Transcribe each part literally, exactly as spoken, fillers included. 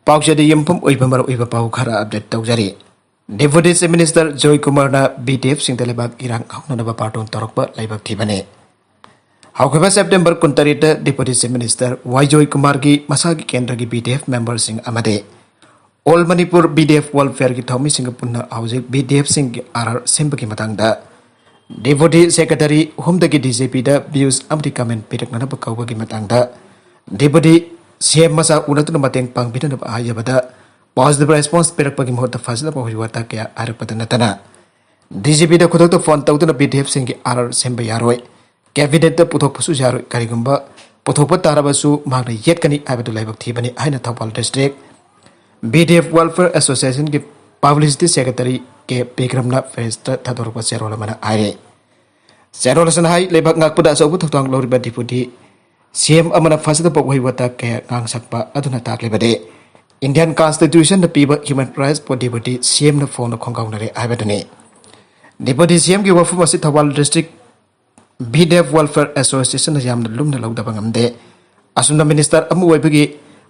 ꯄꯥꯎꯆꯦꯗ ꯌꯨꯝꯐꯝ ꯑꯣꯏꯕ ꯃꯔꯨꯑꯣꯏꯕ ꯄꯥꯎ ꯈꯔ ꯑꯞꯗꯦꯠ ꯇꯧꯖꯔꯤ꯫ ꯗꯦꯄꯨꯇꯤ ꯆꯤꯐ ꯃꯤꯅꯤꯁꯇꯔ ꯖꯣꯏ ꯀꯨꯃꯥꯔꯅ ꯕꯤ ꯗꯤ ꯑꯦꯐꯁꯤꯡꯗ ꯂꯩꯕꯥꯛ ꯏꯔꯥꯡ ꯍꯧꯅꯅꯕ ꯕꯥꯔꯇꯣꯟ ꯇꯧꯔꯛꯄ ꯂꯥꯏꯕꯛ ꯊꯤꯕꯅꯤ꯫ ꯍꯧꯈꯤꯕ ꯁꯦꯞꯇꯦꯝꯕꯔ ꯀꯨꯟꯇꯔꯦꯠꯇ deputy chief minister Y Joy ꯀꯨꯃꯥꯔꯒꯤ ꯃꯁꯥꯒꯤ ꯀꯦꯟꯗ꯭ꯔꯒꯤ ꯕꯤ ꯗꯤ ꯑꯦꯐ ꯃꯦꯝꯕꯔꯁꯤꯡ ꯑꯃꯗꯤ all Manipur B D F ꯋꯦꯜꯐꯤꯌꯔꯒꯤ ꯊꯧꯃꯤꯁꯤꯡꯒ ꯄꯨꯟꯅ ꯍꯧꯖꯤꯛ ꯕꯤ ꯗꯤ ꯑꯦꯐꯁꯤꯡꯒꯤ ꯑꯥꯔ ꯑꯥꯔ ꯁꯦꯝꯕꯒꯤ ꯃꯇꯥꯡꯗ ꯗꯦꯄꯨꯇꯤ ꯁꯦꯀ꯭ꯔꯦꯇꯔꯤ ꯑꯍꯨꯝꯗꯒꯤ ꯗꯤ ꯖꯤ ꯄꯤꯗ ꯚ꯭ꯌꯨꯁ ꯑꯃꯗꯤ ꯀꯃꯦꯟ ꯄꯤꯔꯛꯅꯅꯕ ꯀꯧꯕꯒꯤ ꯃꯇꯥꯡꯗ ꯗꯦꯄꯨꯇꯤ ꯁꯤ ꯑꯦꯝ ꯃꯁꯥ ꯎꯅꯗꯨꯅ ꯃꯇꯦꯡ ꯄꯥꯡꯕꯤꯅꯅꯕ ꯍꯥꯏꯖꯕꯗ ꯄꯣꯖꯤꯇꯤꯚ ꯔꯦꯁꯄꯣꯟꯁ ꯄꯤꯔꯛꯄꯒꯤ ꯃꯍꯨꯠꯇ ꯐꯖꯅꯕ ꯋꯥꯔꯤ ꯋꯥꯇꯥ ꯀꯌꯥ ꯍꯥꯏꯔꯛꯄꯗ ꯅꯠꯇꯅ ꯗꯤ ꯖꯤ ꯄꯤꯗ ꯈꯨꯗꯛꯇ ꯐꯣꯟ ꯇꯧꯗꯨꯅ ꯕꯤ ꯗꯤ ꯑꯦꯐꯁꯤꯡꯒꯤ ꯑꯥꯔ ꯑꯥꯔ ꯁꯦꯝꯕ ꯌꯥꯔꯣꯏ, ꯀꯦꯕꯤꯅꯦꯠꯇ ꯄꯨꯊꯣꯛꯄꯁꯨ ꯌꯥꯔꯣꯏ, ꯀꯔꯤꯒꯨꯝꯕ ꯄꯨꯊꯣꯛꯄ ꯇꯥꯔꯕꯁꯨ ꯃꯍꯥꯛꯅ ꯌꯦꯠꯀꯅꯤ ꯍꯥꯏꯕꯗꯨ ꯂꯥꯏꯕꯛ ꯊꯤꯕꯅꯤ ꯍꯥꯏꯅ Thoubal district B D F welfare ꯑꯦꯁꯣꯁꯤꯌꯦꯁꯟꯒꯤ ꯄꯕ꯭ꯂꯤꯁꯤꯇꯤ ꯁꯦꯀ꯭ꯔꯦꯇꯔꯤ ꯀꯦ ꯕꯤꯀ꯭ꯔꯝꯅ ꯄ꯭ꯔꯦꯁꯇ ꯊꯥꯗꯣꯔꯛꯄ ꯆꯦꯔꯣꯜ ꯑꯃꯅ ꯍꯥꯏꯔꯤ꯫ ꯆꯦꯔꯣꯜ ꯑꯁꯤꯅ ꯍꯥꯏ, ꯂꯩꯕꯥꯛ ꯉꯥꯛꯄꯗ ꯑꯆꯧꯕ ꯊꯧꯗꯥꯡ ꯂꯧꯔꯤꯕ ꯗꯤꯄꯨꯇꯤ ꯁꯤ ꯑꯦꯝ ꯑꯃꯅ ꯐꯖꯗꯕ ꯋꯥꯍꯩ ꯋꯥꯇꯥ ꯀꯌꯥ ꯉꯥꯡꯁꯛꯄ ꯑꯗꯨꯅ ꯇꯥꯛꯂꯤꯕꯗꯤ ꯏꯟꯗꯤꯌꯟ ꯀꯟꯁꯇꯤꯇ꯭ꯌꯨꯁꯟꯅ ꯄꯤꯕ ꯍ꯭ꯌꯨꯃꯦꯟ ꯔꯥꯏꯠꯁꯄꯨ ꯗꯤꯄꯨꯇꯤ ꯁꯤ ꯑꯦꯝꯅ ꯐꯣꯡꯅ ꯈꯣꯡꯒꯥꯎꯅꯔꯦ ꯍꯥꯏꯕꯗꯨꯅꯤ꯫ ꯗꯤꯄꯨꯇꯤ ꯁꯤ ꯑꯦꯝꯒꯤ ꯋꯥꯐꯝ ꯑꯁꯤ Thoubal district B D F welfare ꯑꯦꯁꯣꯁꯤꯌꯦꯁꯟꯅ ꯌꯥꯝꯅ ꯂꯨꯝꯅ ꯂꯧꯗꯕ ꯉꯝꯗꯦ꯫ ꯑꯁꯨꯝꯅ ꯃꯤꯅꯤꯁꯇꯔ ꯑꯃ ꯑꯣꯏꯕꯒꯤ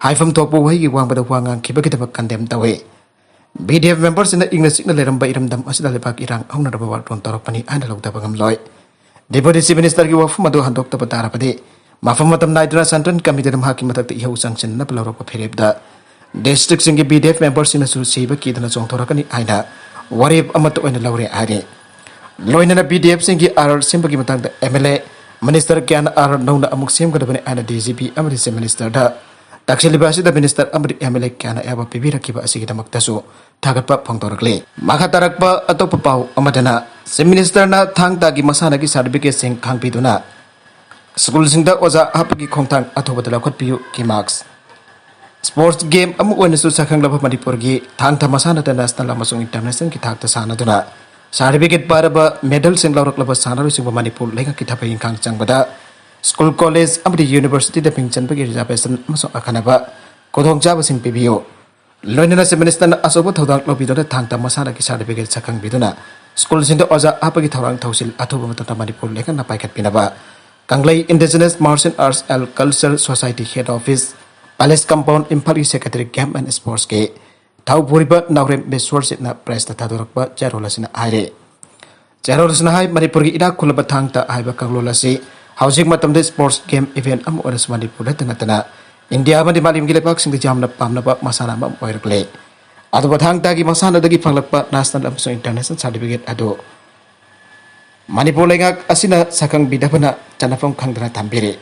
ꯍꯥꯏꯐꯝ ꯊꯣꯛꯄ ꯋꯥꯍꯩꯒꯤ ꯋꯥꯡꯃꯗ ꯋꯥ ꯉꯥꯡꯈꯤꯕꯒꯤꯗꯃꯛ ꯀꯟꯗꯦꯝ ꯇꯧꯏ꯫ ꯕꯤ ꯗꯤ ꯑꯦꯐ ꯃꯦꯝꯕꯔꯁꯤꯡꯅ ꯏꯪꯅ ꯆꯤꯛꯅ ꯂꯩꯔꯝꯕ ꯏꯔꯝꯗꯝ ꯑꯁꯤꯗ ꯂꯩꯕꯥꯛ ꯏꯔꯥꯡ ꯍꯧꯅꯅꯕ ꯋꯥꯔꯇꯣꯟ ꯇꯧꯔꯛꯄꯅꯤ ꯍꯥꯏꯅ ꯂꯧꯗꯕ ꯉꯝꯂꯣꯏ꯫ ꯗꯤꯄꯨꯇꯤ ꯆꯤꯐ ꯃꯤꯅꯤꯁꯇꯔꯒꯤ ꯋꯥꯐꯝ ꯑꯗꯨ ꯍꯟꯗꯣꯛꯇꯕ ꯇꯥꯔꯕꯗꯤ ꯃꯐꯝ ꯃꯇꯝ ꯅꯥꯏꯗꯨꯅ ꯁꯦꯟꯇ꯭ꯔꯦꯜ ꯀꯃꯤꯇꯤꯅ ꯃꯍꯥꯛꯀꯤ ꯃꯊꯛꯇ ꯏꯍꯧ ꯆꯪꯁꯤꯟꯅꯕ ꯂꯧꯔꯛꯄ ꯐꯤꯔꯦꯞꯇ ꯗꯤꯁꯇ꯭ꯔꯤꯛꯁꯤꯡꯒꯤ ꯕꯤ ꯗꯤ ꯑꯦꯐ ꯃꯦꯝꯕꯔꯁꯤꯡꯅꯁꯨ ꯁꯤꯕ ꯀꯤꯗꯅ ꯆꯣꯡꯊꯣꯔꯛꯀꯅꯤ ꯍꯥꯏꯅ ꯋꯥꯔꯦꯞ ꯑꯃꯠꯇ ꯑꯣꯏꯅ ꯂꯧꯔꯦ ꯍꯥꯏꯔꯤ꯫ ꯂꯣꯏꯅꯅ ꯕꯤ ꯗꯤ ꯑꯦꯐꯁꯤꯡꯒꯤ ꯑꯥꯔ ꯑꯥꯔ ꯁꯦꯝꯕꯒꯤ ꯃꯇꯥꯡꯗ ꯑꯦꯝ ꯑꯦꯜ ꯑꯦ ꯃꯤꯅꯤꯁꯇꯔ ꯀꯌꯥꯅ ꯑꯥꯔ ꯑꯥꯔ ꯅꯧꯅ ꯑꯃꯨꯛ ꯁꯦꯝꯒꯗꯕꯅꯤ ꯍꯥꯏꯅ ꯗꯤ ꯖꯤ ꯄꯤ ꯑꯃꯗꯤ ꯆꯤꯐ ꯃꯤꯅꯤꯁꯇꯔꯗ ꯇꯛꯁꯤꯜꯂꯤꯕ ꯑꯁꯤꯗ ꯃꯤꯅꯤꯁꯇꯔ ꯑꯃꯗꯤ ꯑꯦꯝ ꯑꯦꯜ ꯑꯦ ꯀꯌꯥꯅ ꯑꯌꯥꯕ ꯄꯤꯕꯤꯔꯛꯈꯤꯕ ꯑꯁꯤꯒꯤꯗꯃꯛꯇꯁꯨ ꯊꯥꯒꯠꯄ ꯐꯣꯡꯗꯣꯔꯛꯂꯤ꯫ ꯃꯈꯥ ꯇꯥꯔꯛꯄ ꯑꯇꯣꯞꯄ ꯄꯥꯎ ꯑꯃꯗꯅ, ꯆꯤꯐ ꯃꯤꯅꯤꯁꯇꯔꯅ ꯊꯥꯡ ꯇꯥꯒꯤ ꯃꯁꯥꯟꯅꯒꯤ ꯁꯥꯔꯇꯤꯐꯤꯀꯦꯠꯁꯤꯡ ꯈꯥꯡꯕꯤꯗꯨꯅ ꯁ꯭ꯀꯨꯜꯁꯤꯡꯗ ꯑꯣꯖꯥ ꯍꯥꯞꯄꯒꯤ ꯈꯣꯡꯊꯥꯡ ꯑꯊꯨꯕꯗ ꯂꯧꯈꯠꯄꯤꯌꯨ, ꯀꯤ ꯃꯥꯔꯛꯁ꯫ ꯁ꯭ꯄꯣꯔꯠꯁ ꯒꯦꯝ ꯑꯃ ꯑꯣꯏꯅꯁꯨ ꯁꯛꯈꯪꯂꯕ ꯃꯅꯤꯄꯨꯔꯒꯤ ꯊꯥꯡ ꯇꯥ ꯃꯁꯥꯟꯅꯗ ꯅꯦꯁꯅꯦꯜ ꯑꯃꯁꯨꯡ ꯏꯟꯇꯔꯅꯦꯁꯅꯦꯜꯒꯤ ꯊꯥꯛꯇ ꯁꯥꯟꯅꯗꯨꯅ ꯁꯥꯔꯇꯤꯐꯤꯀꯦꯠ ꯄꯥꯏꯔꯕ, ꯃꯦꯗꯜꯁꯤꯡ ꯂꯧꯔꯛꯂꯕ ꯁꯥꯟꯅꯔꯣꯏꯁꯤꯡꯕꯨ ꯃꯅꯤꯄꯨꯔ ꯂꯩꯉꯥꯛꯀꯤ ꯊꯕꯛ ꯏꯪꯈꯥꯡ ꯆꯪꯕꯗ ꯁ꯭ꯀꯨꯜ, ꯀꯣꯂꯦꯖ ꯑꯃꯗꯤ ꯌꯨꯅꯤꯚꯔꯁꯤꯇꯤꯗ ꯃꯤꯡ ꯆꯟꯕꯒꯤ ꯔꯤꯖꯥꯔꯕꯦꯁꯟ ꯑꯃꯁꯨꯡ ꯑꯈꯟꯅꯕ ꯈꯨꯗꯣꯡꯆꯥꯕꯁꯤꯡ ꯄꯤꯕꯤꯌꯨ꯫ ꯂꯣꯏꯅꯅ ꯆꯤꯐ ꯃꯤꯅꯤꯁꯇꯔꯅ ꯑꯆꯧꯕ ꯊꯧꯗꯥꯡ ꯂꯧꯕꯤꯗꯨꯅ ꯊꯥꯡ ꯇꯥ ꯃꯁꯥꯟꯅꯒꯤ ꯁꯥꯔꯇꯤꯐꯤꯀꯦꯠ ꯁꯛꯈꯪꯕꯤꯗꯨꯅ ꯁ꯭ꯀꯨꯜꯁꯤꯡꯗ ꯑꯣꯖꯥ ꯍꯥꯞꯄꯒꯤ ꯊꯧꯔꯥꯡ ꯊꯧꯁꯤꯜ ꯑꯊꯨꯕ ꯃꯇꯝꯗ ꯃꯅꯤꯄꯨꯔ ꯂꯩꯉꯥꯛꯅ ꯄꯥꯏꯈꯠꯄꯤꯅꯕ Kanglei indigenous martial arts and culture society head office, Palace Compound, ꯏꯝꯐꯥꯜꯒꯤ Secretary Game and Sportsꯀꯤ ꯊꯧꯄꯨꯔꯤꯕ ꯅꯥꯎꯔꯦꯝ ꯕꯤꯁ꯭ꯋꯔꯖꯤꯠꯅ pressꯇ ꯊꯥꯗꯣꯔꯛꯄ ꯆꯦꯔꯣꯜ ꯑꯁꯤꯅ ꯍꯥꯏꯔꯤ꯫ ꯆꯦꯔꯣꯜ ꯑꯁꯤꯅ ꯍꯥꯏ, ꯃꯅꯤꯄꯨꯔꯒꯤ ꯏꯅꯥꯛ ꯈꯨꯜꯂꯕ ꯊꯥꯡ ꯇꯥ ꯍꯥꯏꯕ ꯀꯥꯡꯂꯣꯟ ꯑꯁꯤ ꯍꯧꯖꯤꯛ ꯃꯇꯝꯗ sports game event ꯑꯃ ꯑꯣꯏꯔꯁꯨ ꯃꯅꯤꯄꯨꯔꯗꯇ ꯅꯠꯇꯅ ꯏꯟꯗꯤꯌꯥ ꯑꯃꯗꯤ ꯃꯥꯂꯦꯝꯒꯤ ꯂꯩꯕꯥꯛꯁꯤꯡꯗ ꯌꯥꯝꯅ ꯄꯥꯝꯅꯕ ꯃꯁꯥꯟꯅ ꯑꯃ ꯑꯣꯏꯔꯛꯂꯦ꯫ ꯑꯗꯨꯕꯨ ꯊꯥꯡ ꯇꯥꯒꯤ ꯃꯁꯥꯟꯅꯗꯒꯤ ꯐꯪꯂꯛꯄ national ꯑꯃꯁꯨꯡ international certificate ꯑꯗꯨ ꯃꯅꯤꯄꯨꯔ ꯂꯩꯉꯥꯛ ꯑꯁꯤꯅ ꯁꯛꯈꯪꯕꯤꯗꯕꯅ ꯆꯟꯅꯐꯝ ꯈꯪꯗꯅ ꯊꯝꯕꯤꯔꯤ꯫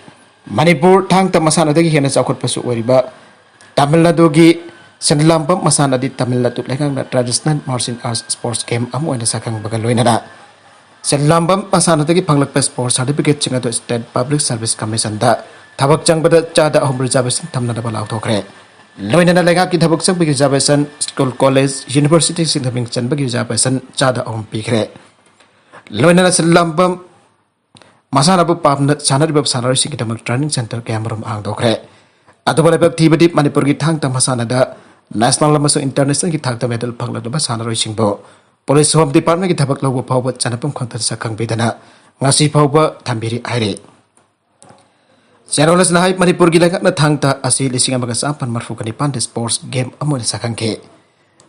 ꯃꯅꯤꯄꯨꯔ ꯊꯥꯡ ꯇꯥ ꯃꯁꯥꯟꯅꯗꯒꯤ ꯍꯦꯟꯅ ꯆꯥꯎꯈꯠꯄꯁꯨ ꯑꯣꯏꯔꯤꯕ ꯇꯥꯃꯤꯜ ꯅꯥꯗꯨꯒꯤ ꯁꯤꯟꯂꯥꯝꯕꯝ ꯃꯁꯥꯟꯅꯗꯤ ꯇꯥꯃꯤꯜ ꯅꯥꯗꯨ ꯂꯩꯉꯥꯛꯅ traditional martial arts sports game ꯑꯃ ꯑꯣꯏꯅ ꯁꯛꯈꯪꯕꯒ ꯂꯣꯏꯅꯅ ꯁꯤꯟꯂꯥꯝꯕꯝ ꯃꯁꯥꯟꯅꯗꯒꯤ ꯐꯪꯂꯛꯄ sports certificateꯁꯤꯡ ꯑꯗꯨ State Public Service Commissionꯗ ꯊꯕꯛ ꯆꯪꯕꯗ ꯆꯥꯗ ꯑꯍꯨꯝ reservation ꯊꯝꯅꯅꯕ ꯂꯥꯎꯊꯣꯛꯈ꯭ꯔꯦ꯫ ꯂꯣꯏꯅꯅ ꯂꯩꯉꯥꯛꯀꯤ ꯊꯕꯛ ꯆꯪꯕꯒꯤ reservation, school, college, universityꯁꯤꯡꯗ ꯃꯤꯡ ꯆꯟꯕꯒꯤ reservation ꯆꯥꯗ ꯑꯍꯨꯝ ꯄꯤꯈ꯭ꯔꯦ꯫ ꯂꯣꯏꯅꯅ ꯁꯤꯟꯂꯥꯝꯕꯝ ꯃꯁꯥꯟꯅꯕꯨ ꯄꯥꯝꯅ ꯁꯥꯟꯅꯔꯤꯕ ꯁꯥꯟꯅꯔꯣꯏꯁꯤꯡꯒꯤꯗꯃꯛ training centre ꯀꯌꯥꯃꯔꯨꯝ ꯍꯥꯡꯗꯣꯛꯈ꯭ꯔꯦ꯫ ꯑꯗꯨꯕꯨ ꯂꯥꯏꯕꯛ ꯊꯤꯕꯗꯤ ꯃꯅꯤꯄꯨꯔꯒꯤ ꯊꯥꯡ ꯇꯥ ꯃꯁꯥꯟꯅꯗ national ꯑꯃꯁꯨꯡ internationalꯒꯤ ꯊꯥꯛꯇ medal ꯐꯪꯂꯛꯂꯕ ꯁꯥꯟꯅꯔꯣꯏꯁꯤꯡꯕꯨ police home departmentꯀꯤ ꯊꯕꯛ ꯂꯧꯕ ꯐꯥꯎꯕ ꯆꯟꯅꯐꯝ ꯈꯪꯗꯅ ꯁꯛꯈꯪꯕꯤꯗꯅ ꯉꯁꯤ ꯐꯥꯎꯕ ꯊꯝꯕꯤꯔꯤ ꯍꯥꯏꯔꯤ꯫ ꯆꯦꯔꯣꯜ ꯑꯁꯤꯅ ꯍꯥꯏ, ꯃꯅꯤꯄꯨꯔꯒꯤ ꯂꯩꯉꯥꯛꯅ ꯊꯥꯡ ꯇꯥ ꯑꯁꯤ ꯂꯤꯁꯤꯡ ꯑꯃꯒ ꯆꯥꯃꯥꯄꯟ ꯃꯔꯤꯐꯨꯒ ꯅꯤꯄꯥꯟꯗ sports game ꯑꯃ ꯑꯣꯏꯅ ꯁꯛꯈꯪꯈꯤ꯫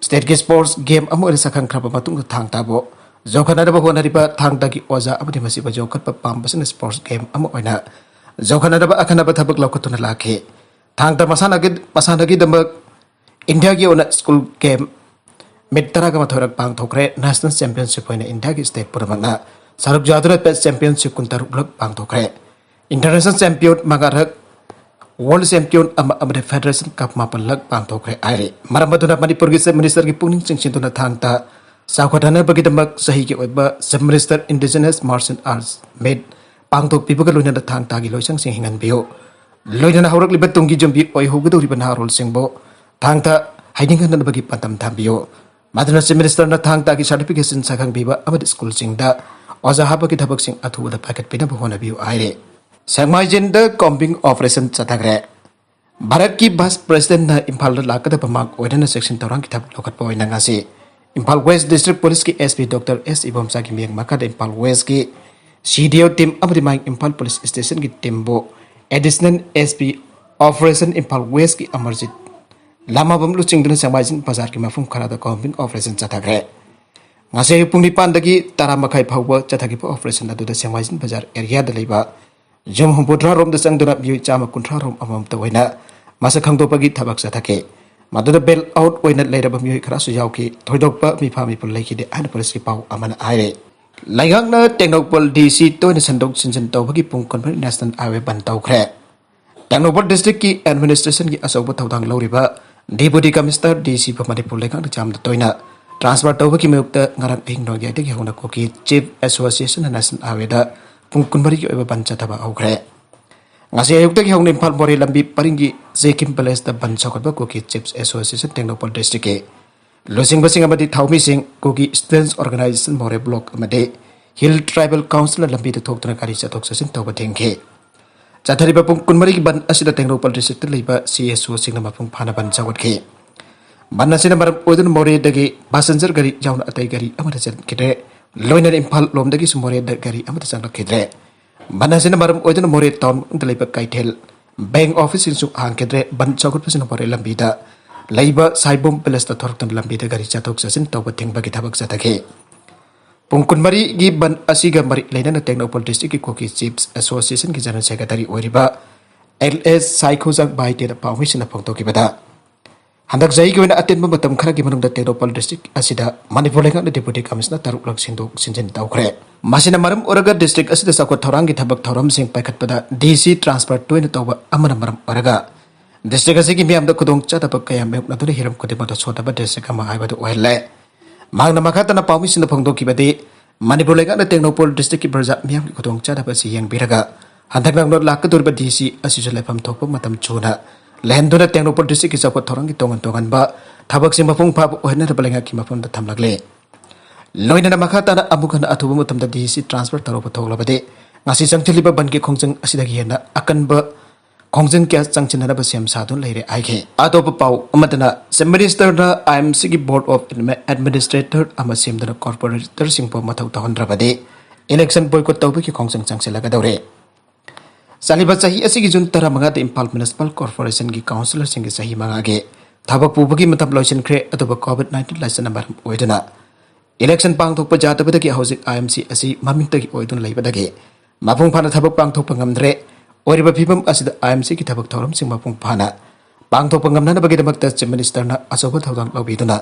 Stateꯀꯤ sports game ꯑꯃ ꯑꯣꯏꯅ ꯁꯛꯈꯪꯈ꯭ꯔꯕ ꯃꯇꯨꯡꯗ ꯊꯥꯡ ꯇꯥꯕꯨ ꯌꯣꯛꯈꯠꯅꯅꯕ ꯍꯣꯠꯅꯔꯤꯕ ꯊꯥꯡ ꯇꯥꯒꯤ ꯑꯣꯖꯥ ꯑꯃꯗꯤ ꯃꯁꯤꯕꯨ ꯌꯣꯛꯈꯠꯄ ꯄꯥꯝꯕꯁꯤꯡꯅ sports game ꯑꯃ ꯑꯣꯏꯅ ꯌꯣꯛꯈꯠꯅꯅꯕ ꯑꯈꯟꯅꯕ ꯊꯕꯛ ꯂꯧꯈꯠꯇꯨꯅ ꯂꯥꯛꯈꯤ꯫ ꯊꯥꯡ ꯇꯥ ꯃꯁꯥꯟꯅꯒꯤ, ꯃꯁꯥꯟꯅꯒꯤꯗꯃꯛ ꯏꯟꯗꯤꯌꯥꯒꯤ ꯑꯣꯏꯅ school game meet ꯇꯔꯥꯒ ꯃꯥꯊꯣꯏꯔꯛ ꯄꯥꯡꯊꯣꯛꯈ꯭ꯔꯦ꯫ National championship ꯑꯣꯏꯅ ꯏꯟꯗꯤꯌꯥꯒꯤ state ꯄꯨꯝꯅꯃꯛꯅ ꯁꯔꯨꯛ ꯌꯥꯗꯨꯅ championship ꯀꯨꯟꯇꯔꯨꯛꯂꯛ ꯄꯥꯡꯊꯣꯛꯈ꯭ꯔꯦ꯫ International champion ꯃꯉꯥꯔꯛ, world champion ꯑꯃ ꯑꯃꯗꯤ federation cup ꯃꯥꯄꯜꯂꯛ ꯄꯥꯡꯊꯣꯛꯈ꯭ꯔꯦ ꯍꯥꯏꯔꯤ꯫ ꯃꯔꯝ ꯑꯗꯨꯅ ꯃꯅꯤꯄꯨꯔꯒꯤ Chief Ministerꯒꯤ ꯄꯨꯛꯅꯤꯡ ꯆꯤꯡꯁꯤꯟꯗꯨꯅ ꯊꯥꯡ ꯇꯥ ꯆꯥꯎꯈꯠꯍꯟꯅꯕꯒꯤꯗꯃꯛ ꯆꯍꯤꯒꯤ ꯑꯣꯏꯕ Chief Minister Indigenous Martial Arts Meet ꯄꯥꯡꯊꯣꯛꯄꯤꯕꯒ ꯂꯣꯏꯅꯅ ꯊꯥꯡ ꯇꯥꯒꯤ ꯂꯣꯏꯁꯪꯁꯤꯡ ꯍꯤꯡꯍꯟꯕꯤꯌꯨ꯫ ꯂꯣꯏꯅꯅ ꯍꯧꯔꯛꯂꯤꯕ ꯇꯨꯡꯒꯤ ꯌꯨꯝꯕꯤ ꯑꯣꯏꯍꯧꯒꯗꯧꯔꯤꯕ ꯅꯍꯥꯔꯣꯜꯁꯤꯡꯕꯨ ꯊꯥꯡ ꯇꯥ ꯍꯩꯅꯤꯡꯍꯟꯅꯕꯒꯤ ꯄꯥꯟꯗꯝ ꯊꯝꯕꯤꯌꯨ꯫ ꯃꯗꯨꯅ Chief Ministerꯅ ꯊꯥꯡ ꯇꯥꯒꯤ certification ꯁꯛꯈꯪꯕꯤꯕ ꯑꯃꯗꯤ schoolꯁꯤꯡꯗ ꯑꯣꯖꯥ ꯍꯥꯞꯄꯒꯤ ꯊꯕꯛꯁꯤꯡ ꯑꯊꯨꯕꯗ ꯄꯥꯏꯈꯠꯄꯤꯅꯕ ꯍꯣꯠꯅꯕꯤꯌꯨ ꯍꯥꯏꯔꯤ꯫ ꯁꯦꯛꯃꯥꯏꯖꯤꯟꯗ combing operation ꯆꯠꯊꯈ꯭ꯔꯦ꯫ ꯚꯥꯔꯠꯀꯤ Vice Presidentꯅ ꯏꯝꯐꯥꯜꯗ ꯂꯥꯛꯀꯗꯕ ꯃꯥꯛ ꯑꯣꯏꯅꯅ ꯆꯦꯛꯁꯤꯟ ꯊꯧꯔꯥꯡꯒꯤ ꯊꯕꯛ ꯂꯧꯈꯠꯄ ꯑꯣꯏꯅ ꯉꯁꯤ Imphal West District Policeꯀꯤ S P Doctor S ꯏꯕꯣꯝꯆꯥꯒꯤ ꯃꯤꯠꯌꯦꯡ ꯃꯈꯥꯗ Imphal Westꯀꯤ C D O team ꯑꯃꯗꯤ ꯃꯥꯏ Imphal Police Stationꯒꯤ teamꯕꯨ Additional S P Operation Imphal West ꯀꯤ ꯑꯃꯔꯖꯤꯠ ꯂꯥꯃꯥꯕꯝ ꯂꯨꯆꯤꯡꯗꯨꯅ ꯆꯦꯡꯃꯥꯏꯖꯤꯟ ꯕꯖꯥꯔꯒꯤ ꯃꯐꯝ ꯈꯔꯗ combing operation ꯆꯠꯊꯈ꯭ꯔꯦ꯫ ꯉꯁꯤ ꯑꯌꯨꯛ ꯄꯨꯡ ꯅꯤꯄꯥꯟꯗꯒꯤ ꯇꯔꯥ ꯃꯈꯥꯏ ꯐꯥꯎꯕ ꯆꯠꯊꯈꯤꯕ operation ꯑꯗꯨꯗ ꯆꯦꯡꯃꯥꯏꯖꯤꯟ ꯕꯖꯥꯔ areaꯗ ꯂꯩꯕ ꯌꯨꯝ ꯍꯨꯝꯐꯨꯇꯔꯥ ꯔꯣꯝꯗ ꯆꯪꯗꯨꯅ ꯃꯤꯑꯣꯏ ꯆꯥꯝꯃ ꯀꯨꯟꯊ꯭ꯔꯥ ꯔꯣꯝ ꯑꯃꯃꯝꯇ ꯑꯣꯏꯅ ꯃꯁꯛ ꯈꯪꯗꯣꯛꯄꯒꯤ ꯊꯕꯛ ꯆꯠꯊꯈꯤ꯫ ꯃꯗꯨꯗ bail out ꯑꯣꯏꯅ ꯂꯩꯔꯕ ꯃꯤꯑꯣꯏ ꯈꯔꯁꯨ ꯌꯥꯎꯈꯤ꯫ ꯊꯣꯏꯗꯣꯛꯄ ꯃꯤꯐꯥ ꯃꯤꯄꯨꯜ ꯂꯩꯈꯤꯗꯦ ꯍꯥꯏꯅ ꯄꯨꯂꯤꯁꯀꯤ ꯄꯥꯎ ꯑꯃꯅ ꯍꯥꯏꯔꯤ꯫ ꯂꯩꯉꯥꯛꯅ ꯇꯦꯡꯅꯧꯄꯜ DC ꯇꯣꯏꯅ ꯁꯦꯝꯗꯣꯛ ꯁꯤꯟꯖꯤꯟ ꯇꯧꯕꯒꯤ ꯄꯨꯡ ꯀꯨꯟꯃꯔꯤ National Highway ꯕꯟ ꯇꯧꯈ꯭ꯔꯦ꯫ ꯇꯦꯡꯅꯧꯄꯜ districtꯀꯤ administrationꯒꯤ ꯑꯆꯧꯕ ꯊꯧꯗꯥꯡ ꯂꯧꯔꯤꯕ Deputy Commissioner, DC ꯕꯨ ꯃꯅꯤꯄꯨꯔ ꯂꯩꯉꯥꯛꯅ ꯌꯥꯝꯅ ꯇꯣꯏꯅ transfer ꯇꯧꯕꯒꯤ ꯃꯥꯌꯣꯛꯇ ꯉꯔꯥꯡ ꯑꯍꯤꯡ ꯅꯣꯡꯌꯥꯏꯗꯒꯤ ꯍꯧꯅ ꯀꯨꯀꯤ Chief Associationꯅ National Highwayꯗ ꯄꯨꯡ ꯀꯨꯟꯃꯔꯤꯒꯤ ꯑꯣꯏꯕ ꯕꯟ ꯆꯠꯊꯕ ꯍꯧꯈ꯭ꯔꯦ꯫ ꯉꯁꯤ ꯑꯌꯨꯛꯇꯒꯤ ꯍꯧꯅ ꯏꯝꯐꯥꯜ ꯃꯣꯔꯦ ꯂꯝꯕꯤ ꯄꯔꯤꯡꯒꯤ ꯖꯦꯀꯤꯝ Palaceꯇ ꯕꯟ ꯁꯧꯒꯠꯄ ꯀꯨꯀꯤ Chiefs Association ꯇꯦꯡꯅꯧꯄꯜ districtꯀꯤ ꯂꯨꯆꯤꯡꯕꯁꯤꯡ ꯑꯃꯗꯤ ꯊꯧꯃꯤꯁꯤꯡ, ꯀꯨꯀꯤ Students Organisation ꯃꯣꯔꯦ Block ꯑꯃꯗꯤ Hill Tribal Councilꯅ ꯂꯝꯕꯤꯗ ꯊꯣꯛꯇꯨꯅ ꯒꯥꯔꯤ ꯆꯠꯊꯣꯛ ꯆꯠꯁꯤꯟ ꯇꯧꯕ ꯊꯤꯡꯈꯤ꯫ ꯆꯠꯊꯔꯤꯕ ꯄꯨꯡ ꯀꯨꯟꯃꯔꯤꯒꯤ ꯕꯟ ꯑꯁꯤꯗ ꯇꯦꯡꯅꯧꯄꯜ districtꯇ ꯂꯩꯕ CSOꯁꯤꯡꯅ ꯃꯄꯨꯡ ꯐꯥꯅ ꯕꯟ ꯁꯧꯒꯠꯈꯤ꯫ ꯕꯟ ꯑꯁꯤꯅ ꯃꯔꯝ ꯑꯣꯏꯗꯨꯅ ꯃꯣꯔꯦꯗꯒꯤ passenger ꯒꯥꯔꯤ ꯌꯥꯎꯅ ꯑꯇꯩ ꯒꯥꯔꯤ ꯑꯃꯠꯇ ꯆꯠꯈꯤꯗ꯭ꯔꯦ꯫ ꯂꯣꯏꯅꯅ ꯏꯝꯐꯥꯜ ꯂꯣꯝꯗꯒꯤꯁꯨ ꯃꯣꯔꯦꯗ ꯒꯥꯔꯤ ꯑꯃꯠꯇ ꯆꯪꯂꯛꯈꯤꯗ꯭ꯔꯦ꯫ ꯕꯟ ꯑꯁꯤꯅ ꯃꯔꯝ ꯑꯣꯏꯗꯨꯅ ꯃꯣꯔꯦ town ꯃꯅꯨꯡꯗ ꯂꯩꯕ ꯀꯩꯊꯦꯜ, bank officeꯁꯤꯡꯁꯨ ꯍꯥꯡꯈꯤꯗ꯭ꯔꯦ꯫ ꯕꯟ ꯁꯧꯒꯠꯄꯁꯤꯅ ꯃꯣꯔꯦ ꯂꯝꯕꯤꯗ ꯂꯩꯕ ꯁꯥꯏꯕꯣꯝ Palaceꯇ ꯊꯣꯔꯛꯇꯨꯅ ꯂꯝꯕꯤꯗ ꯒꯥꯔꯤ ꯆꯠꯊꯣꯛ ꯆꯠꯁꯤꯟ ꯇꯧꯕ ꯊꯤꯡꯕꯒꯤ ꯊꯕꯛ ꯆꯠꯊꯈꯤ꯫ ꯄꯨꯡ ꯀꯨꯟꯃꯔꯤꯒꯤ ꯕꯟ ꯑꯁꯤꯒ ꯃꯔꯤ ꯂꯩꯅꯅ ꯇꯦꯡꯅꯧꯄꯜ districtꯀꯤ ꯀꯨꯀꯤ Chiefs Associationꯒꯤ General Secretaryꯒꯤ ꯑꯣꯏꯔꯤꯕ LS ꯁꯥꯏꯈꯣꯖꯥꯡ ꯕꯥꯏꯇꯦꯅ ꯄꯥꯎꯃꯤꯁꯤꯡꯅ ꯐꯣꯡꯗꯣꯛꯈꯤꯕꯗ, ꯍꯟꯗꯛ ꯆꯍꯤꯒꯤ ꯑꯣꯏꯅ ꯑꯇꯦꯟꯕ ꯃꯇꯝ ꯈꯔꯒꯤ ꯃꯅꯨꯡꯗ ꯇꯦꯡꯅꯧꯄꯜ district ꯑꯁꯤꯗ ꯃꯅꯤꯄꯨꯔ ꯂꯩꯉꯥꯛꯅ Deputy Commissioner ꯇꯔꯨꯛꯂꯛ ꯁꯤꯟꯗꯣꯛ ꯁꯤꯟꯖꯤꯟ ꯇꯧꯈ꯭ꯔꯦ꯫ ꯃꯁꯤꯅ ꯃꯔꯝ ꯑꯣꯏꯔꯒ district ꯑꯁꯤꯗ ꯆꯥꯎꯈꯠ ꯊꯧꯔꯥꯡꯒꯤ ꯊꯕꯛ ꯊꯧꯔꯝꯁꯤꯡ ꯄꯥꯏꯈꯠꯄꯗ DC transfer ꯇꯣꯏꯅ ꯇꯧꯕ ꯑꯃꯅ ꯃꯔꯝ ꯑꯣꯏꯔꯒ district ꯑꯁꯤꯒꯤ ꯃꯤꯌꯥꯝꯗ ꯈꯨꯗꯣꯡꯆꯥꯗꯕ ꯀꯌꯥ ꯃꯥꯌꯣꯛꯅꯗꯨꯅ ꯍꯤꯔꯝ ꯈꯨꯗꯤꯡꯃꯛꯇ ꯁꯣꯟꯊꯕ district ꯑꯃ ꯍꯥꯏꯕꯗꯨ ꯑꯣꯏꯍꯜꯂꯦ꯫ ꯃꯍꯥꯛꯅ ꯃꯈꯥ ꯇꯥꯅ ꯄꯥꯎꯃꯤꯁꯤꯡꯗ ꯐꯣꯡꯗꯣꯛꯈꯤꯕꯗꯤ, ꯃꯅꯤꯄꯨꯔ ꯂꯩꯉꯥꯛꯅ ꯇꯦꯡꯅꯧꯄꯜ districtꯀꯤ ꯄ꯭ꯔꯖꯥ ꯃꯤꯌꯥꯝꯒꯤ ꯈꯨꯗꯣꯡꯆꯥꯗꯕ ꯑꯁꯤ ꯌꯦꯡꯕꯤꯔꯒ ꯍꯟꯗꯛ ꯅꯧꯅ ꯂꯥꯛꯀꯗꯧꯔꯤꯕ DC ꯑꯁꯤꯁꯨ ꯂꯩꯐꯝ ꯊꯣꯛꯄ ꯃꯇꯝ ꯆꯨꯅ ꯂꯩꯍꯟꯗꯨꯅ ꯇꯦꯡꯅꯧꯄꯜ districtꯀꯤ ꯆꯥꯎꯈꯠ ꯊꯧꯔꯥꯡꯒꯤ ꯇꯣꯉꯥꯟ ꯇꯣꯉꯥꯟꯕ ꯊꯕꯛꯁꯤꯡ ꯃꯄꯨꯡ ꯐꯥꯕ ꯑꯣꯏꯍꯟꯅꯅꯕ ꯂꯩꯉꯥꯛꯀꯤ ꯃꯐꯝꯗ ꯊꯝꯂꯛꯂꯤ꯫ ꯂꯣꯏꯅꯅ ꯃꯈꯥ ꯇꯥꯅ ꯑꯃꯨꯛ ꯍꯟꯅ ꯑꯊꯨꯕ ꯃꯇꯝꯗ DC transfer ꯇꯧꯔꯛꯄ ꯊꯣꯛꯂꯕꯗꯤ ꯉꯁꯤ ꯆꯪꯁꯤꯜꯂꯤꯕ ꯕꯟꯒꯤ ꯈꯣꯡꯖꯪ ꯑꯁꯤꯗꯒꯤ ꯍꯦꯟꯅ ꯑꯀꯟꯕ ꯈꯣꯡꯖꯪ ꯀꯌꯥ ꯆꯪꯁꯤꯟꯅꯅꯕ ꯁꯦꯝ ꯁꯥꯗꯨꯅ ꯂꯩꯔꯦ ꯍꯥꯏꯈꯤ꯫ ꯑꯇꯣꯞꯄ ꯄꯥꯎ ꯑꯃꯗꯅ, Chief Ministerꯅ IMCꯒꯤ Board of Administrator ꯑꯃ ꯁꯦꯝꯗꯨꯅ corporatorꯁꯤꯡꯕꯨ ꯃꯊꯧ ꯇꯧꯍꯟꯗ꯭ꯔꯕꯗꯤ election boycott ꯇꯧꯕꯒꯤ ꯈꯣꯡꯖꯪ ꯆꯪꯁꯤꯜꯂꯛꯀꯗꯧꯔꯦ꯫ ꯆꯠꯂꯤꯕ ꯆꯍꯤ ꯑꯁꯤꯒꯤ ꯖꯨꯟ ꯇꯔꯥꯃꯉꯥꯗ ꯏꯝꯐꯥꯜ ꯃ꯭ꯌꯨꯅꯤꯁꯤꯄꯥꯜ ꯀꯣꯔꯄꯣꯔꯦꯁꯟꯒꯤ ꯀꯥꯎꯟꯁꯤꯂꯔꯁꯤꯡꯒꯤ ꯆꯍꯤ ꯃꯉꯥꯒꯤ ꯊꯕꯛ ꯄꯨꯕꯒꯤ ꯃꯇꯝ ꯂꯣꯏꯁꯤꯟꯈ꯭ꯔꯦ꯫ ꯑꯗꯨꯕꯨ ꯀꯣꯚꯤꯗ ꯅꯥꯏꯟꯇꯤꯟ ꯂꯥꯏꯆꯠꯅ ꯃꯔꯝ ꯑꯣꯏꯗꯨꯅ ꯏꯂꯦꯛꯁꯟ ꯄꯥꯡꯊꯣꯛꯄ ꯌꯥꯗꯕꯗꯒꯤ ꯍꯧꯖꯤꯛ ꯑꯥꯏ ꯑꯦꯝ ꯁꯤ ꯑꯁꯤ ꯃꯃꯤꯡꯇꯒꯤ ꯑꯣꯏꯗꯨꯅ ꯂꯩꯕꯗꯒꯤ ꯃꯄꯨꯡ ꯐꯥꯅ ꯊꯕꯛ ꯄꯥꯡꯊꯣꯛꯄ ꯉꯝꯗ꯭ꯔꯦ꯫ ꯑꯣꯏꯔꯤꯕ ꯐꯤꯕꯝ ꯑꯁꯤꯗ ꯑꯥꯏ ꯑꯦꯝ ꯁꯤꯒꯤ ꯊꯕꯛ ꯊꯧꯔꯝꯁꯤꯡ ꯃꯄꯨꯡ ꯐꯥꯅ ꯄꯥꯡꯊꯣꯛꯄ ꯉꯝꯅꯅꯕꯒꯤꯗꯃꯛꯇ ꯆꯤꯐ ꯃꯤꯅꯤꯁꯇꯔꯅ ꯑꯆꯧꯕ ꯊꯧꯗꯥꯡ ꯂꯧꯕꯤꯗꯨꯅ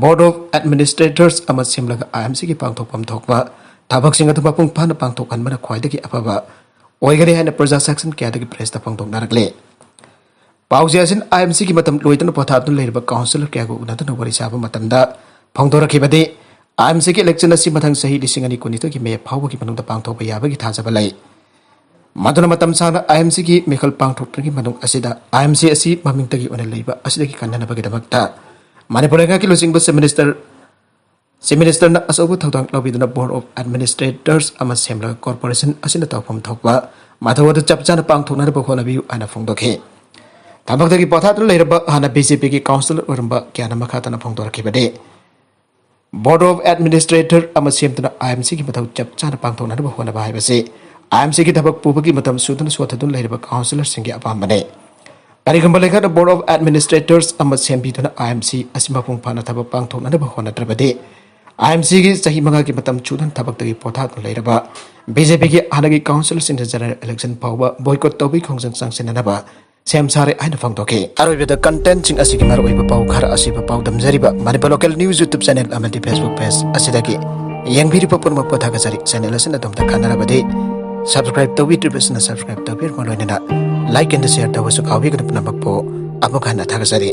ꯕꯣꯔꯗ ꯑꯣꯐ ꯑꯦꯗꯃꯤꯅꯤꯁꯇ꯭ꯔꯦꯇꯔꯁ ꯑꯃ ꯁꯦꯝꯂꯒ ꯑꯥꯏ ꯑꯦꯝ ꯁꯤꯒꯤ ꯄꯥꯡꯊꯣꯛꯐꯝ ꯊꯣꯛꯄ ꯊꯕꯛꯁꯤꯡ ꯑꯗꯨ ꯃꯄꯨꯡ ꯐꯥꯅ ꯄꯥꯡꯊꯣꯛꯍꯟꯕꯅ ꯈ꯭ꯋꯥꯏꯗꯒꯤ ꯑꯐꯕ ꯑꯣꯏꯒꯅꯤ ꯍꯥꯏꯅ ꯄ꯭ꯔꯖꯥ ꯁꯦꯛꯁꯟ ꯀꯌꯥꯗꯒꯤ ꯄ꯭ꯔꯦꯁꯇ ꯐꯣꯡꯗꯣꯛꯅꯔꯛꯂꯤ꯫ ꯄꯥꯎꯖꯦ ꯑꯁꯤꯅ ꯑꯥꯏ ꯑꯦꯝ ꯁꯤꯒꯤ ꯃꯇꯝ ꯂꯣꯏꯗꯨꯅ ꯄꯣꯊꯥꯗꯨꯅ ꯂꯩꯔꯤꯕ ꯀꯥꯎꯟꯁꯤꯂꯔ ꯀꯌꯥꯒ ꯎꯅꯗꯨꯅ ꯋꯥꯔꯤ ꯁꯥꯕ ꯃꯇꯝꯗ ꯐꯣꯡꯗꯣꯔꯛꯈꯤꯕꯗꯤ, ꯑꯥꯏ ꯑꯦꯝ ꯁꯤꯒꯤ ꯏꯂꯦꯛꯁꯟ ꯑꯁꯤ ꯃꯊꯪ ꯆꯍꯤ ꯂꯤꯁꯤꯡ ꯑꯅꯤ ꯀꯨꯟꯅꯤꯊꯣꯏꯒꯤ ꯃꯦ ꯐꯥꯎꯕꯒꯤ ꯃꯅꯨꯡꯗ ꯄꯥꯡꯊꯣꯛꯄ ꯌꯥꯕꯒꯤ ꯊꯥꯖꯕ ꯂꯩ꯫ ꯃꯗꯨꯅ ꯃꯇꯝ ꯁꯥꯡꯅ ꯑꯥꯏ ꯑꯦꯝ ꯁꯤꯒꯤ ꯃꯤꯈꯜ ꯄꯥꯡꯊꯣꯛꯇ꯭ꯔꯤꯉꯩ ꯃꯅꯨꯡ ꯑꯁꯤꯗ ꯑꯥꯏ ꯑꯦꯝ ꯁꯤ ꯑꯁꯤ ꯃꯃꯤꯡꯇꯒꯤ ꯑꯣꯏꯅ ꯂꯩꯕ ꯑꯁꯤꯗꯒꯤ ꯀꯟꯅꯅꯕꯒꯤꯗꯃꯛꯇ ꯃꯅꯤꯄꯨꯔ ꯂꯩꯉꯥꯛꯀꯤ ꯂꯨꯆꯤꯡꯕ ꯆꯤꯐ ꯃꯤꯅꯤꯁꯇꯔ, ꯆꯤꯐ ꯃꯤꯅꯤꯁꯇꯔꯅ ꯑꯆꯧꯕ ꯊꯧꯗꯥꯡ ꯂꯧꯕꯤꯗꯨꯅ ꯕꯣꯔꯗ ꯑꯣꯐ ꯑꯦꯗꯃꯤꯅꯤꯁꯇ꯭ꯔꯦꯇꯔꯁ ꯑꯃ ꯁꯦꯝꯂꯒ ꯀꯣꯔꯄꯣꯔꯦꯁꯟ ꯑꯁꯤꯅ ꯇꯧꯐꯝ ꯊꯣꯛꯄ ꯃꯊꯧ ꯑꯗꯨ ꯆꯞ ꯆꯥꯅ ꯄꯥꯡꯊꯣꯛꯅꯅꯕ ꯍꯣꯠꯅꯕꯤꯌꯨ ꯍꯥꯏꯅ ꯐꯣꯡꯗꯣꯛꯈꯤ꯫ ꯊꯕꯛꯇꯒꯤ ꯄꯣꯊꯥꯗꯨꯅ ꯂꯩꯔꯕ ꯍꯥꯟꯅ ꯕꯤ ꯖꯦ ꯄꯤꯒꯤ ꯀꯥꯎꯟꯁꯤꯂꯔ ꯑꯣꯏꯔꯝꯕ ꯀꯌꯥꯅ ꯃꯈꯥ ꯇꯥꯅ ꯐꯣꯡꯗꯣꯔꯛꯈꯤꯕꯗꯤ, ꯕꯣꯔꯗ ꯑꯣꯐ ꯑꯦꯗꯃꯤꯅꯤꯁꯇ꯭ꯔꯦꯇꯔ ꯑꯃ ꯁꯦꯝꯗꯨꯅ ꯑꯥꯏ ꯑꯦꯝ ꯁꯤꯒꯤ ꯃꯊꯧ ꯆꯞ ꯆꯥꯅ ꯄꯥꯡꯊꯣꯛꯅꯅꯕ ꯍꯣꯠꯅꯕ ꯍꯥꯏꯕꯁꯤ ꯑꯥꯏ ꯑꯦꯝ ꯁꯤꯒꯤ ꯊꯕꯛ ꯄꯨꯕꯒꯤ ꯃꯇꯝ ꯁꯨꯗꯨꯅ ꯁꯣꯊꯗꯨꯅ ꯂꯩꯔꯤꯕ ꯀꯥꯎꯟꯁꯤꯂꯔꯁꯤꯡꯒꯤ ꯑꯄꯥꯝꯕꯅꯤ꯫ ꯀꯔꯤꯒꯨꯝꯕ ꯂꯩꯉꯥꯛꯅ ꯕꯣꯔꯗ ꯑꯣꯐ ꯑꯦꯗꯃꯤꯅꯤꯁꯇ꯭ꯔꯦꯇꯔꯁ ꯑꯃ ꯁꯦꯝꯕꯤꯗꯨꯅ ꯑꯥꯏ ꯑꯦꯝ ꯁꯤ ꯑꯁꯤ ꯃꯄꯨꯡ ꯐꯥꯅ ꯊꯕꯛ ꯄꯥꯡꯊꯣꯛꯅꯅꯕ ꯍꯣꯠꯅꯗ꯭ꯔꯕꯗꯤ, ꯑꯥꯏ ꯑꯦꯝ ꯁꯤꯒꯤ ꯆꯍꯤ ꯃꯉꯥꯒꯤ ꯃꯇꯝ ꯁꯨꯗꯨꯅ ꯊꯕꯛꯇꯒꯤ ꯄꯣꯊꯥꯗꯨꯅ ꯂꯩꯔꯕ ꯕꯤ ꯖꯦ ꯄꯤꯒꯤ ꯍꯥꯟꯅꯒꯤ ꯀꯥꯎꯟꯁꯤꯂꯔꯁꯤꯡꯅ ꯖꯦꯅꯔꯦꯜ ꯏꯂꯦꯛꯁꯟ ꯐꯥꯎꯕ ꯕꯣꯏꯀꯣꯠ ꯇꯧꯕꯒꯤ ꯈꯣꯡꯖꯪ ꯆꯪꯁꯤꯟꯅꯅꯕ ꯁꯦꯝ ꯁꯥꯔꯦ ꯍꯥꯏꯅ ꯐꯣꯡꯗꯣꯛꯈꯤ꯫ ꯑꯔꯣꯏꯕꯗ ꯀꯟꯇꯦꯟꯠꯁꯤꯡ ꯑꯁꯤꯒꯤ ꯃꯔꯨꯑꯣꯏꯕ ꯄꯥꯎ ꯈꯔ ꯑꯁꯤꯕꯨ ꯄꯥꯎꯗꯝꯖꯔꯤꯕ Manipur local news YouTube channel ꯑꯃꯗꯤ ꯐꯦꯁꯕꯨꯛ ꯄꯦꯖ ꯑꯁꯤꯗꯒꯤ ꯌꯦꯡꯕꯤꯔꯤꯕ ꯄꯨꯝꯅꯃꯛꯄꯨ ꯊꯥꯒꯠꯆꯔꯤ꯫ ꯆꯦꯅꯦꯜ ꯑꯁꯤꯅ ꯑꯗꯣꯝꯗ ꯀꯥꯟꯅꯔꯕꯗꯤ ꯁꯕꯁꯀ꯭ꯔꯥꯏꯕ ꯇꯧꯕꯤꯗ꯭ꯔꯤꯕꯁꯤꯅ ꯁꯕꯁꯀ꯭ꯔꯥꯏꯕ ꯇꯧꯕꯤꯔꯕ ꯂꯣꯏꯅꯅ ꯂꯥꯏꯛ ꯑꯦꯟ ꯁꯤꯌꯔ ꯇꯧꯕꯁꯨ ꯀꯥꯎꯕꯤꯒꯅꯨ꯫ ꯄꯨꯝꯅꯃꯛꯄꯨ ꯑꯃꯨꯛ ꯍꯟꯅ ꯊꯥꯒꯠꯆꯔꯤ꯫